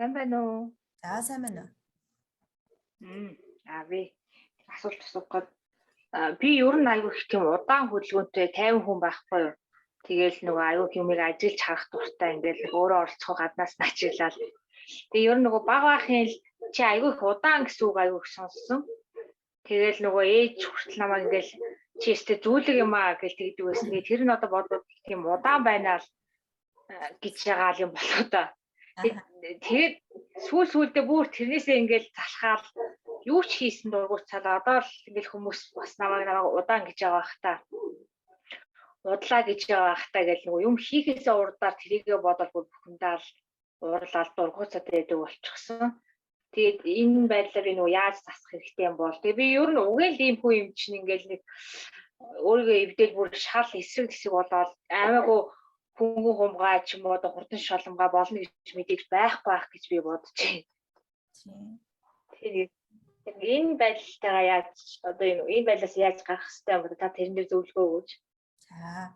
Сайн байна уу? За, сайн байна уу? Би асуулт асуух гээд, би ер нь айгүй их тийм удаан хөдөлгөөнтэй, 50 хүн байхгүй юу? Тэгээл нөгөө айгүй юмыг ажиллаж харах дуртай, ингээл өөрөө оролцох, гаднаас нь ачиглал. Тэгээ ер нь нөгөө баг бахын л чи айгүй их удаан гэсэн үг айгүй их сонссон. Тэгээл нөгөө ээж хүртэл намайг ингээл чи өстэй зүүлэг юм аа гэж тэгдэг байсан. Тэр нь одоо бодвол тийм удаан байна л гэж байгаа юм болоо та. Тэгээд сүүл сүүлдээ бүр тэрнээсээ ингээл залхаал, юу ч хийсэн дургуйцаал, одоо л ингээл хүмүүс бас намайг удаан гэж байгаа бах та. Удлаа гэж байгаа бах та гэл нөгөө юм хийхээсээ урдаар тэрийгэ бодол бүр бухимдаал, уурлал, дургуйцаад байдаг болчихсон. Тэгээд энэ байдлаар би нөгөө яаж засах хэрэгтэй юм бол. Тэгээ би ер нь угаал ийм хүн юм чинь ингээл нэг өөрийгөө эвдэл, бүр шал эсрэг хэсэг болоод аймаагүй хөнгөн хумгай ч юм уу, одоо хурдан шалмгаа болно гэж мэдээж байхгүй байх гэж би бодож байна. Тэгээд энэ байдалтайгаа яаж, одоо энэ байдлаас яаж гарах хэрэгтэй юм бэ? Та тэрэн дээр зөвлөгөө өгөөч. За.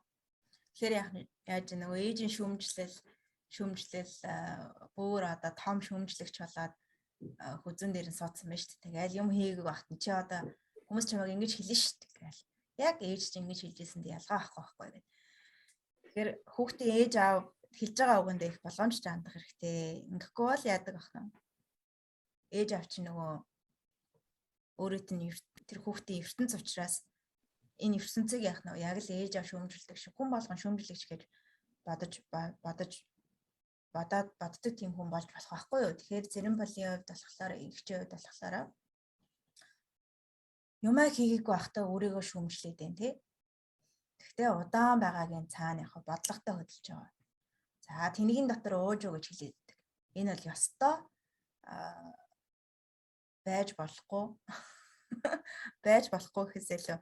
Тэгэхээр яг яаж нөгөө ээжийн шүүмжлэл бүр одоо том шүүмжлэгч болоод хүзүүн дээр нь суудсан байна шүү дээ. Тэгэл юм хийгээг багт чи одоо хүмүүс чамайг ингэж хэлнэ шүү дээ гэл. Яг ээж чинь ингэж хэлжсэн дээ, ялгаа авахгүй байхгүй гэдэг. Тэгэхээр хүүхдийн ээж аав хэлж байгаа үгэндээ их болгоомжтой хандах хэрэгтэй. Ингэхгүй бол яадаг ах нь. Ээж аав чинь нөгөө өөрөөт нь тэр хүүхдийн ертөнц учраас энэ ертөнцийг яах нь яг л ээж аав шүүмжилдэг шиг, хүн болгон шүүмжлэгч гэж бодож бодож бодоод боддог тийм хүн болж болох байхгүй юу. Тэгэхээр цэрэн полын хувьд болохоор, эгчийн хувьд болохоор юмаа хийгээгүй байхдаа өөрийгөө шүүмжлээд байна тий. Гэхдээ удаан байгаагийн цаана яг бодлоготой хөдөлж байгаа. За, тэнгийн дотор ууж уу гэж хэлээд байдаг. Энэ бол ёстой байж болохгүй. Байж болохгүй гэхээс илүү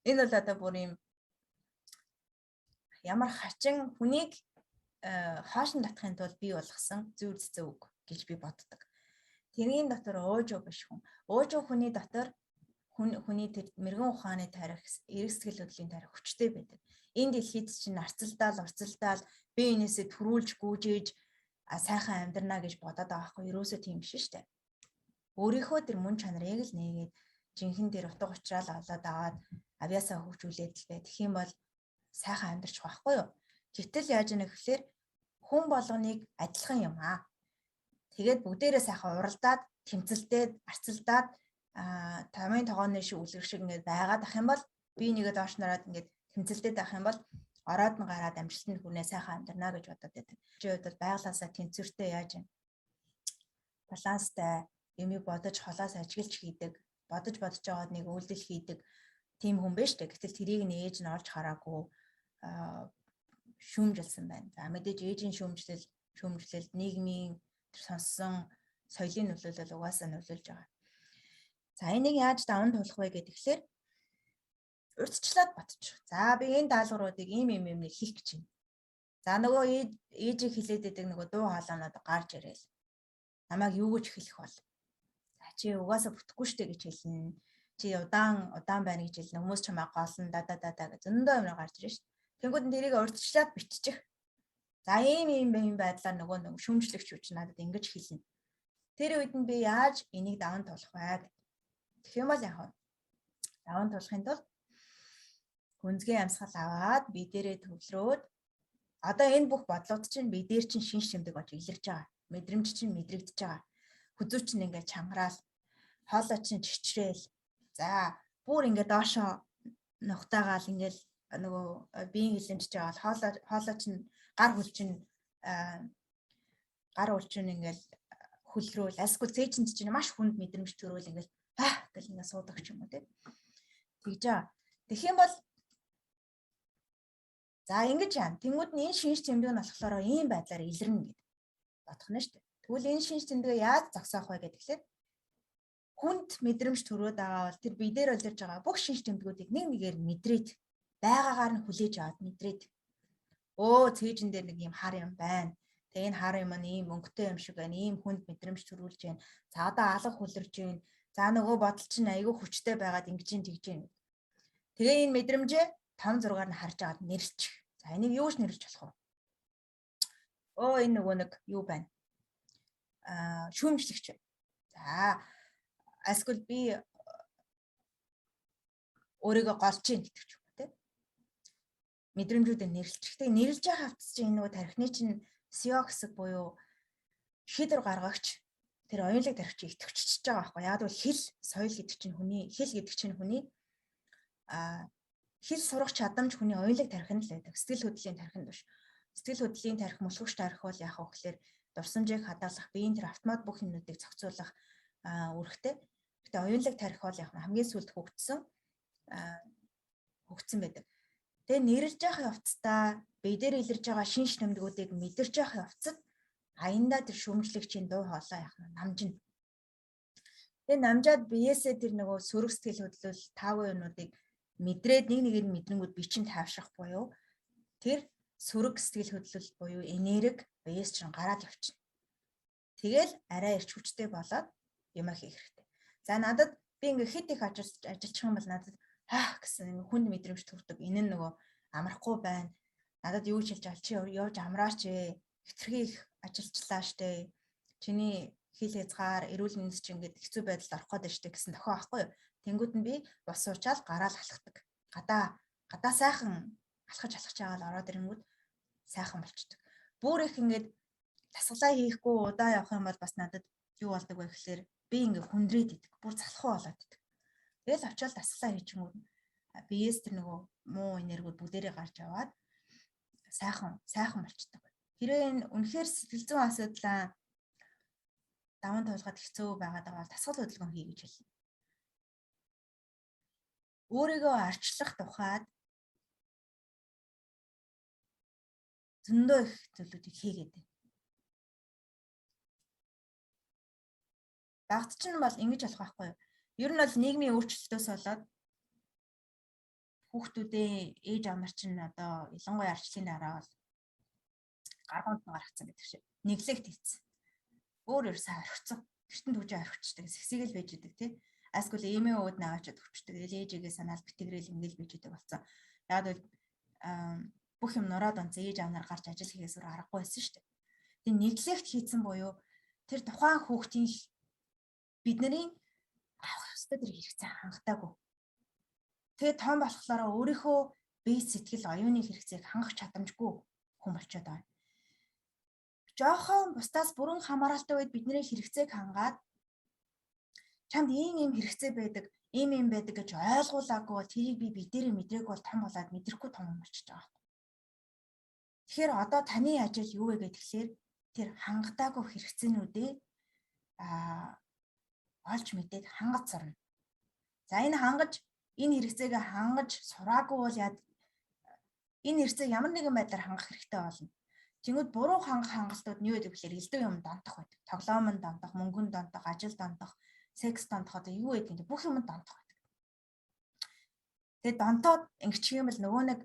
энэ бол одоо бүр юм ямар хачин хүнийг хоош нь татахын тулд бий болгосон зүйр цэцэн үг гэж би боддог. Тэргийн дотор ууж уу биш хүн. Ууж уу хүний дотор хүний тэр мэрэгэн ухааны тарих, эрэг сэтгэл хөдлөлийн тарих хүчтэй байдаг. Энэ дэлхийд чинь арцалдаал, урцалдаал, би энээсээ төрүүлж гүйжээж сайхан амьдрнаа гэж бодоод байгаа хгүй, ерөөсөө тийм биш шүү дээ. Өөрийнхөө тэр мөн чанарыг л нээгээд, жинхэнэ тэр утга учраал олоод аваад авьяасаа хөгжүүлээд л бай. Тэгэх юм бол сайхан амьдрчих байхгүй юу? Гэтэл яаж яах гэхээр хүн болгоныг адилхан юм аа. Тэгээд бүгдээрээ сайхан уралдаад, тэмцэлдээд, арцалдаад, тамийн тогооны шиг, үлгэр шиг ингээд байгаад ах юм бол, би нэгэ доош нараад ингээд тэмцэлдээд байх юм бол ороод нь гараад амжилтанд хүрнэ, сайхан амьдрнаа гэж бодоод байдаг. Чи хувьд бол байглаасаа тэнцвэртэй, яаж юм баланстай, юмыг бодож, холоос ажиглаж хийдэг, бодож бодож байгаад нэг үйлдэл хийдэг тийм хүн байж тээ. Гэтэл тэрийг нь ээж нь олж хараагүй шүүмжилсэн байна. За, мэдээж ээжийн шүүмжлэл нийгмийн тэр сонссон соёлын нөлөөлөл угаасаа нөлөөлж байгаа. За, энийг яаж даван туулах вэ гэхээр урьдчилаад бодчих. За, би энэ даалгавруудыг ийм ийм юм нэг хийх гэж байна. За, нөгөө ээжийг хилээд байдаг нөгөө дуу хоолойнод гарч ирээл. Намайг юу гэж хэлэх бол? За, чи угаасаа бүтэхгүй штэ гэж хэлнэ. Чи удаан удаан байна гэж хэлнэ. Хүмүүс чамайг голно, да да да да гэж зөндөө юм гарч ирнэ штэ. Тэнгүүд нь тэрийг урьдчилаад биччих. За, ийм ийм ийм байдлаар нөгөө нэг шүүмжлэгч үуч надад ингэж хэлнэ. Тэр үед нь би яаж энийг даван туулах вэ? Тэгэх юм бол яг даван туулахын тулд гүнзгий амьсгал аваад, би дээрээ төвлөрөөд, одоо энэ бүх бодлууд чинь би дээр чинь шинж тэмдэг болж илэрч байгаа. Мэдрэмж чинь мэдрэгдэж байгаа. Хүзүү чинь ингээд чангараал, хоолой чинь чичрээл. За, бүр ингээд доошоо нухтаагаал, ингээд нөгөө биеийн хилэмжиж байгаа, хоолой чинь, гар хөл чинь, гар хөл чинь ингээд хөлрөөл, альсгүй цээжинд чинь маш хүнд мэдрэмж төрөөл, ингээд аа гэл ингээд суудаг ч юм уу, тий. Тэгж байгаа. Тэгэх юм бол за, ингэж яана. Тэнгүүд нь энэ шинж тэмдэг нь болохоор ийм байдлаар илэрнэ гэд бодох нь шүү дээ. Тэгвэл энэ шинж тэмдэгээ яаж зогсоох вэ гэхээр хүнд мэдрэмж төрөөд байгаа бол тэр бие дээр улирж байгаа бүх шинж тэмдгүүдийг нэг нэгээр мэдрээд, байгаагаар нь хүлээж аваад мэдрээд, өө, цээжин дээр нэг юм хар юм байна. Тэгээ энэ хар юм нь ийм өнгөтэй юм шиг байна. Ийм хүнд мэдрэмж төрүүлж байна. За, одоо алга хүлэрж байна. За, нөгөө бодол чинь айгүй хүчтэй байгаад ингэж ин тэгж байна. Тэгээ энэ мэдрэмжээ том зургаар нь харж агаад нэрлчих. За, энийг юу ч нэрлэж болох вэ? Өө, энэ нөгөө нэг юу байна? Шүүмжлэгч. За эсвэл би өөрийгөө голж гин гэдэг ч юм уу те. Мэдрэмжүүдээ нэрлчих. Тэгээ нэрлж байгаа хавтас чинь нөгөө тархины чинь SEO хэсэг буюу шийдвэр гаргагч тэр оюунлаг тархич итгэвччихэж байгаа байхгүй. Яг бол хэл, соёл гэдэг чинь хүний хэл гэдэг чинь хүний хэл сурах чадамж хүний оюунлаг тархинд л байдаг. Сэтгэл хөдлөлийн тархинд биш. Сэтгэл хөдлөлийн тархи, мөлхөгч тархи бол яг вэ гэхээр дурсамжийг хадгалах, биеийн тэр автомат бүх юмнуудыг зохицуулах үүрэгтэй. Гэтэ оюунлаг тархи бол яг хамгийн сүүлд хөгжсөн байдаг. Тэгээ нэрлж явах явцдаа бие дээр илэрж байгаа шинж тэмдгүүдийг мэдэрч явах явцад аяндаа тэр шүүмжлэгчийн дуу хоолой яг намжина. Тэгээ намжаад биеэсээ тэр нөгөө сөрөг сэтгэл хөдлөл таагүй юмнуудыг мэдрээд нэг нэгээр нь мэдрэнгүүд би чинь тайвшрах буюу тэр сөрөг сэтгэл хөдлөл буюу энерги биеэс чинь гараад явчихна. Тэгэл арай эрч хүчтэй болоод юм хийх хэрэгтэй. За надад би ингээ хэд их ажиллах юм бол надад хаах гэсэн ингээ хүнд мэдрэмж төрдөг. Энэ нь нөгөө амрахгүй байна. Надад юу ч хэлж байгаа чи явж амраач ээ. Хэтэрхий их ажиллачлаа штэ. Чиний хил хязгаар эрүүл мэнд чинь ингээд хэцүү байдалд орох гээд штэ гэсэн тохио аахгүй юу. Тэнгүүд нь би бус суучаал гараал алхдаг. Гадаа сайхан алхаж алхаж байгаа л ороод ирэнгүүд сайхан болчдөг. Бүр их ингээд дасгалаа хийхгүй удаа явах юм бол бас надад юу болдог вэ гэхлээр би ингээ хүндрээд идэг. Бүр залхуу болоод идэг. Тэгэл очиод дасгалаа хийчихэнгүүт биеэс тэр нөгөө муу энергиуд бүгдээрээ гарч яваад сайхан болчдөг. Хэрвээ энэ үнэхээр сэтгэл зүйн асуудлаа даван туулгаад хэцүү байгаад байгаа бол дасгал хөдөлгөөн хий гэж хэлнэ. Өөрийгөө арчлах тухайд зөндөө их зүйлүүдийг хийгээд байна. Багт чинь бол ингэж болох байхгүй юу? Ер нь бол нийгмийн өөрчлөлтөөс болоод хүүхдүүдээ ээж аав нар чинь одоо ялангуяа арчлалын дараа бол гаргуунд нь гаргацсан гэдэг шиг неглект хийцэн. Өөр өөр сайн орхицсан. Гэртэн түжээ орхичдаг. Сэгсийг л байж идэг тий. Эсвэл эмээ өвд нагаачаад өгчдөг. Тэгэл ээжигээ санаал битгэрэл ингээл байж идэг болсон. Яг бол бүх юм нураад онц ээж аав нар гарч ажил хийхээс өөр аргагүй байсан шүү дээ. Тэгээ неглект хийцэн буюу тэр тухайн хүүхдийн бидний авах ёстой тэр хэрэгцээ хангатаагүй. Тэгээ том болохоор өөрийнхөө бие сэтгэл оюуны хэрэгцээг хангах чадамжгүй хүн болчиход байгаа. Жохон бусдаас бүрэн хамааралтай үед бидний хэрэгцээг хангаад чамд ийм ийм хэрэгцээ байдаг, ийм ийм байдаг гэж ойлгуулаагүй бол тэрийг би дээрээ мэдрээгүй бол том болоод мэдрэхгүй том юм болчихж байгаа. Тэгэхээр одоо таны ажил юу вэ гэхээр тэр хангатаагүй хэрэгцээнүүдээ олж мэдээд хангаж сурна. За энэ хангаж энэ хэрэгцээгээ хангаж сураагүй бол энэ хэрэгцээг ямар нэгэн байдлаар хангах хэрэгтэй болно. Тэнгүүд буруу хангах хангалтууд нь юу гэдэг вэ гэхээр элдв юм донтох байдаг. Тоглоом нь донтох, мөнгөн донтох, ажил донтох, секс донтох одоо юу гэдэг юм бүх юм донтох байдаг. Тэгээд донтоод ингэчих юм бол нөгөө нэг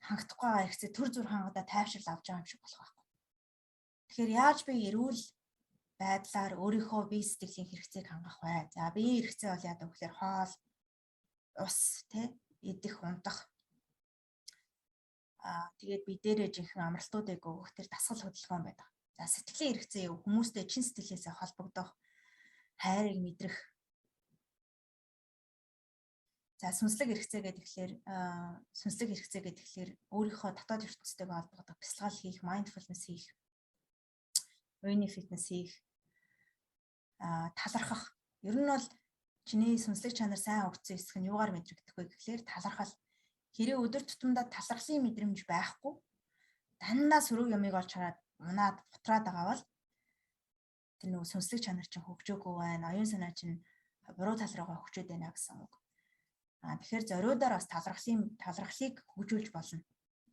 хангахгүй байгаа хэрэгцээ төр зүр хангадаа тайвшрал авч байгаа юм шиг болох байхгүй. Тэгэхээр яаж би эрүүл байдлаар өөрийнхөө бие сэтгэлийн хэрэгцээг хангах вэ? За биеийн хэрэгцээ бол яадаг вэ гэхээр хоол, ус, тэ, идэх, унтах. Тэгээд би дээрээ жинхэнэ амралтуудыг өгөх тэр дасгал хөдөлгөөн байдаг. За сэтгэлийн хэрэгцээ юу? Хүмүүстэй чин сэтгэлээсээ холбогдох, хайрыг мэдрэх. За сүнслэг хэрэгцээ гэдэг тэгэхээр сүнслэг хэрэгцээ гэдэг тэгэхээр өөрийнхөө дотоод ертөнцтэйгээ холбогдох, бясалгал хийх, mindfulness хийх, оюуны фитнес хийх, талархах. Ер нь бол чиний сүнслэг чанар сайн хөгжсөн хэсэг нь юугаар мэдрэгдэх вэ гэхлээр талархал. Хэрэг өдөр тутамдаа талархлын мэдрэмж байхгүй дандаа сөрөг юмыг олж хараад унаад бутраад байгаа бол тэр нөгөө сүнслэг чанар чинь хөгжөөгүй байна. Оюун санаа чинь буруу тал руугаа хөгжөөд байна гэсэн үг. Тэгэхээр зориудаар бас талархлыг хөгжүүлж болно.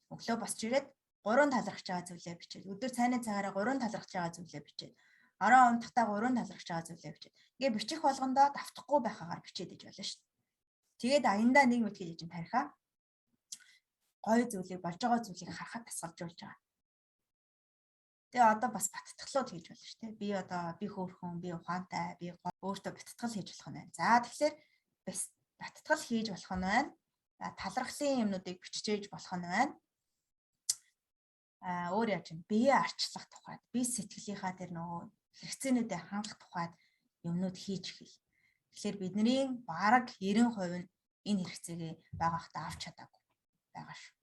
Өглөө босч ирээд 3 талархаж байгаа зүйлээ бичээд, өдөр цайны цагаараа 3 талархаж байгаа зүйлээ бичээд, орон унтахтаа 3 талархаж байгаа зүйлээ бичээд. Ингээ бичих болгондоо давтахгүй байхаагаар бичээд иж болно шүү дээ. Тэгээд аяндаа нэг мэдхий чинь тарихаа гоё зүйлийг болж байгаа зүйлийг харахад дасгалжуулж байгаа. Тэгээ одоо бас баттгалууд хийж болно шүү дээ. Би одоо би хөөрхөн, би ухаантай, би өөртөө баттгал хийж болох нь байна. За тэгэхээр бас баттгал хийж болох нь байна. Талархлын юмнуудыг биччихээж болох нь байна. Өөр яаж юм? Бие арчлах тухайд, би сэтгэлийнхаа тэр нөгөө Хэрэгцээнүүдэд хангах тухайд юмнууд хийж эхэл. Тэгэхээр бидний бараг 90% нь энэ хэрэгцээгээ байгаа хта авч чадаагүй байгаа шүү.